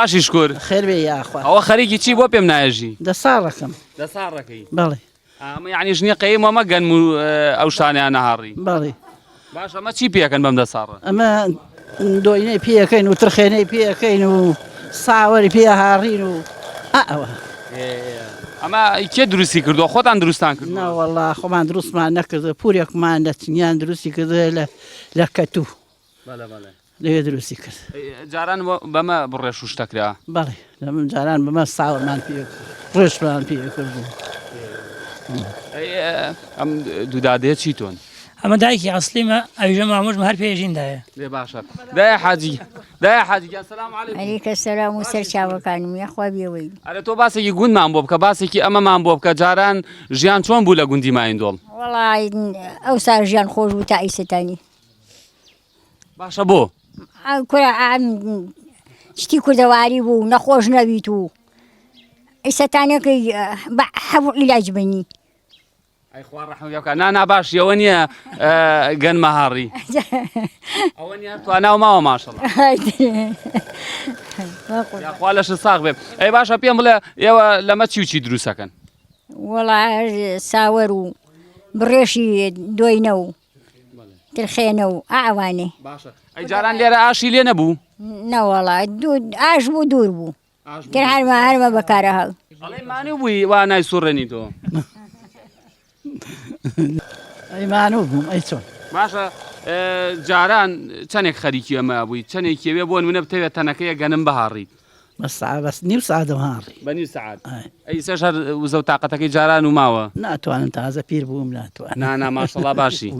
باشی شکور. خێر بێ یاخوا. ئەوە خەریکی چی بۆ پێم نایەژی؟ دەساڕەکەم. دەساڕەکەی؟ بەڵێ. ئەمە یعنی ژنی قەیم وەمە گەنم و ئەو شتانەیان نەهاڕی؟ بەڵێ. باش ئەمە چی پێکەن بەم دەساڕە؟ ئەمە دۆینەی پێەکەین و ترخێنەی پێەکەین و ساوەری پێ هاڕین و ئەوە. ئەمە کێ دروستی کردووە خۆتان دروستان کردووە؟ نەوەڵا خۆمان دروستمان نەکردووە پورێکمان لە چنیان دروستی کردووە لە لە کەتوو. بەڵێ بەڵێ. لەوێ دروستی کرد. جاران بەمە بڕێش و شتەکرا؟ بەڵێ جاران بەمە ساوەمان پێ ڕێشمان پێ کردبوو. ئەم دوودادەیە چی تۆن؟ ئەمە دایکی ئەسلیمە ئەویژە مامۆژم هەر پێژیندایە. لێ باشە دایە حاجی دایە حاجی گیان سلام علیکم. علیکە سلام و سەر چاوەکانم یاخوا بێوەی. ئەرێ تۆ باسێکی گوندمان بۆ بکە باسێکی ئەمەمان بۆ بکە جاران ژیان چۆن بوو لە گوندی مایندۆڵ؟ وەڵا ئەوسا ژیان خۆش بوو تا ئیسەتانی. باشە بۆ؟ کورە شتی کوردەواری بوو نەخۆش نەبیت و ئیسەتانەکەی بە هەبوو عیلاج بنی. ئەی خوا ڕەحم پێ بکا نا نا باشی ئەوە نییە گەنمە هاڕی ئەوە نییە تواناو ماوە ماشەڵا یاخوا لەشت ساغ بێ ئەی باشە پێم بڵێ ئێوە لەمە چی و چی دروستەکەن؟ وەڵا ساوەر و بڕێشی دۆینە و ترخێنە و ئاوانێ. باشە ئەی جاران لێرە ئاشی لێ نەبوو؟ نەوەڵا ئاش بوو دوور بوو تر هەرمە هەرمە بەکارە هەڵ. ئەڵێ مانوو بووی وا نایسوڕێنی تۆ. ئەی مانوو بووم ئەی چۆن. باشە جاران چەندێک خەریکی ئەمە بووی چەندێکی وێ بۆ نمونە بتەوێت تەنەکەیە گەنم بهاڕیت؟ بەس سەعات بەس نیو سەعات دەمهاڕی. بە نیو سەعات ئەی ئیسەش هەر وزە و تاقەتەکەی جاران و ماوە؟ ناتوانم تازە پیر بووم ناتوانم. نا نا ماشەڵا باشی.